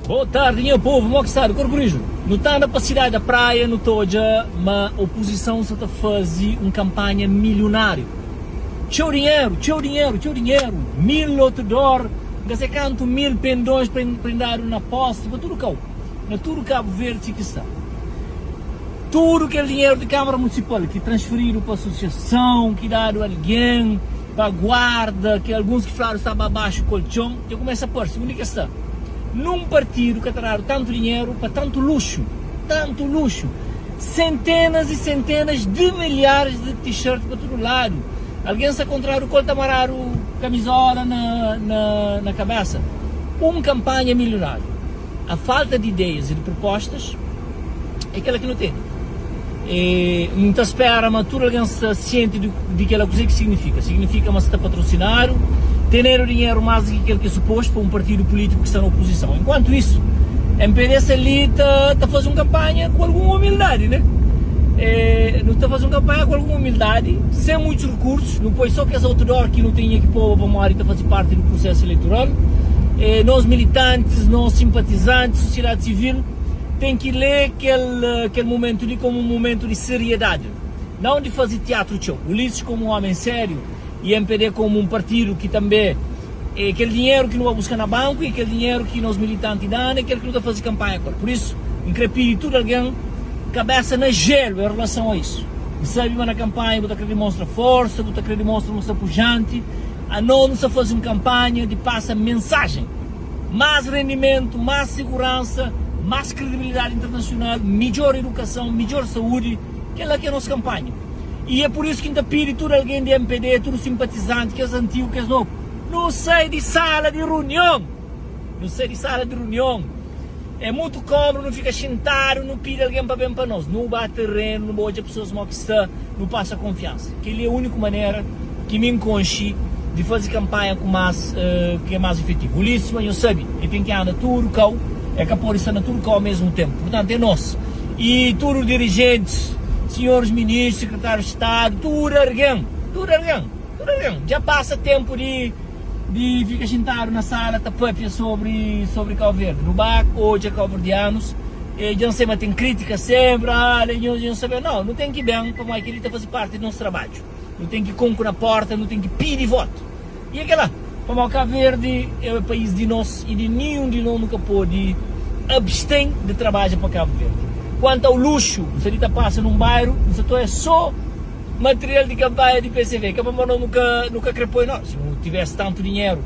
Boa tardi nha povu, mo ki stadu? Korpu riju. Nu ta anda pa sidadi da Praia nu ta odja ma opuzison sa ta fazi un kampanha milionáriu. Txeu dinheru, txeu dinheru, txeu dinheru, mil outdoor, N ka sai kantu mil pendons prindadu na posti pa tudu kau, na tudu Kabu Verdi si ki sta. Tudu kel dinheru di Kamara Munisipal ki transferidu pa asosiason, ki dadu algen pa guarda, ki alguns ki fladu staba abaxu koltxon, dja kumesa parse. Undi ki es sta? Nun partidu ka ta dadu tantu dinheru pa tantu luxu, tantu luxu! Sentenas i sentenas di milharis di t-shirt pa tudu ladu. Algen sta kontradu ku el ta maradu kamizola na na na kabesa. Un kampanha milionáriu. A falta di ideias i di propostas é kela ki nu tene. E N ta spera ma tudu algen sta sienti di di kela kuzê ki signifika. Signifika ma sta patrosinadu, tenedu dinheru más di ki kel ki é supostu pa un partidu pulítiku ki sta na opuzison. Enkuantu isu, MPD sta li ta ta faze un kampanha ku algun umildadi, né? E nu ta faze un kampanha ku algun umildadi, sen muitus rikursus, nu poi so kes outdoor ki nu tinha ki poba pamodi ta faze parti di prusesu eleitoral. E nos militantis, nos simpatizantis, sosiedadi sivil ten ki lé kel kel mumentu li komu un mumentu di seriedadi, nau di faze tiatru txeu. Ulisses komu un omen sériu i MPD komu un partidu ki tanbe é kel dinheru ki nu ba buska na banku i kel dinheru ki nos militanti da-nu é kel ki nu ta faze kanpanha ku el. Pur isu, N kre pidi tudu algen kabesa na jelu en relason a isu. N sabe ma na kanpanha bu ta kre dimonstra forsa, bu ta kre dimonstra ma bu sta pujanti. Anos nu sta faze un kanpanha di pasa mensajen. Más rendimentu, más siguransa, más kredibilidadi internasional, midjór idukason, midjór saúdi. Kel-la ki é nos kanpanha. I é pur isu ki N ta pidi tudu algen di mpd, tudu sinpatizanti, kes antigu, kes nobu, nu sai di sala di runion! Nu sai di sala di runion! É mutu kómodu nu fika xintadu, nu pidi algen pa ben pa nos. Nu ba terenu, nu ba odja pesoas mo ki sta, nu pasa konfiansa. Kel-li é úniku manera ki mi N konxe di faze kanpanha ku más, ki é más ifetivu. Ulisses, ma nhos sabe, el ten ki anda tudu kau, el ka pode sta na tudu kau omesmu ténpu. Purtantu, é nos i tudu dirijentis, sinhoris ministru, sekretárius di stadu, tudu argen, tudu argen, tudu argen. Dja pasa ténpu di. Di fika xintadu na sala ta papia sobri sobri Kau Verdi. Nu ba odja kauverdianus e dja N sai ma ten kritika senpri, ah la nhos dja N sabe. Nau, nu ten ki ben pamodi kel-li ta faze parti di nos trabadju. Nu ten ki konku na porta, nu ten ki pidi votu. I é kel-la, pamodi Kau Verdi é país di nos i di ninhun di nos nu ka pode absten di trabadja pa Kabu Verdi. Kuantu au luxu, N sta li ta pasa nun bairu, N sta ta oja so. Material di kampanha di PCV ka pamodi nos nu ka nu ka kre poi no si nu tivesse tantu dinheru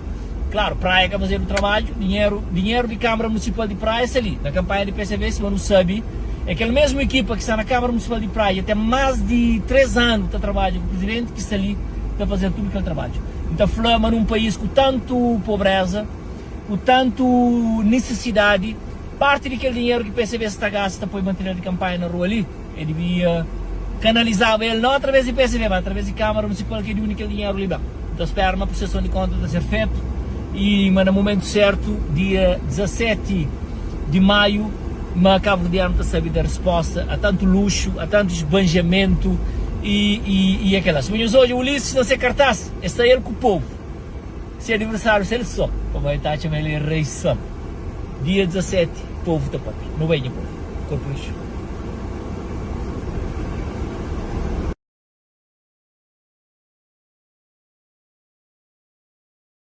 klaru praia ka fazedu trabadju dinheru dinheru di kamara munisipal di praia sta li na kampanha di PCV sima nu sabi é kel mesmu ekipa ki sta na kamara munisipal di praia tem mas di 3 anu ta trabadja ku presidenti ki sta li ta fazer tudu kel trabadju N ta fla ma num país ku tantu pobreza ku tantu nisisidadi parti di kel dinheru ki PCV sta gasta ta poi material di kampanha na rua li. E dibia kanalizaba el nau atraves di PSV, ma atraves di Kamara Munisipal ki é di undi kel dinheru li ben. N ta spera ma pruseson di konta ta ser fetu i ma na mumentu sertu, dia 17 di maiu, ma kabuverdianu ta sabe da risposta a tantu luxu, a tantu sbanjamentu i i i a kela. Sima nhos odja Ulisses na se kartas, e sta el ku povu, se adiversariu sta el so, pamodi el ta atxa ma el é rei sal. Dia 17, povu ta papia. Nu bai nha povu. Korpu rixu.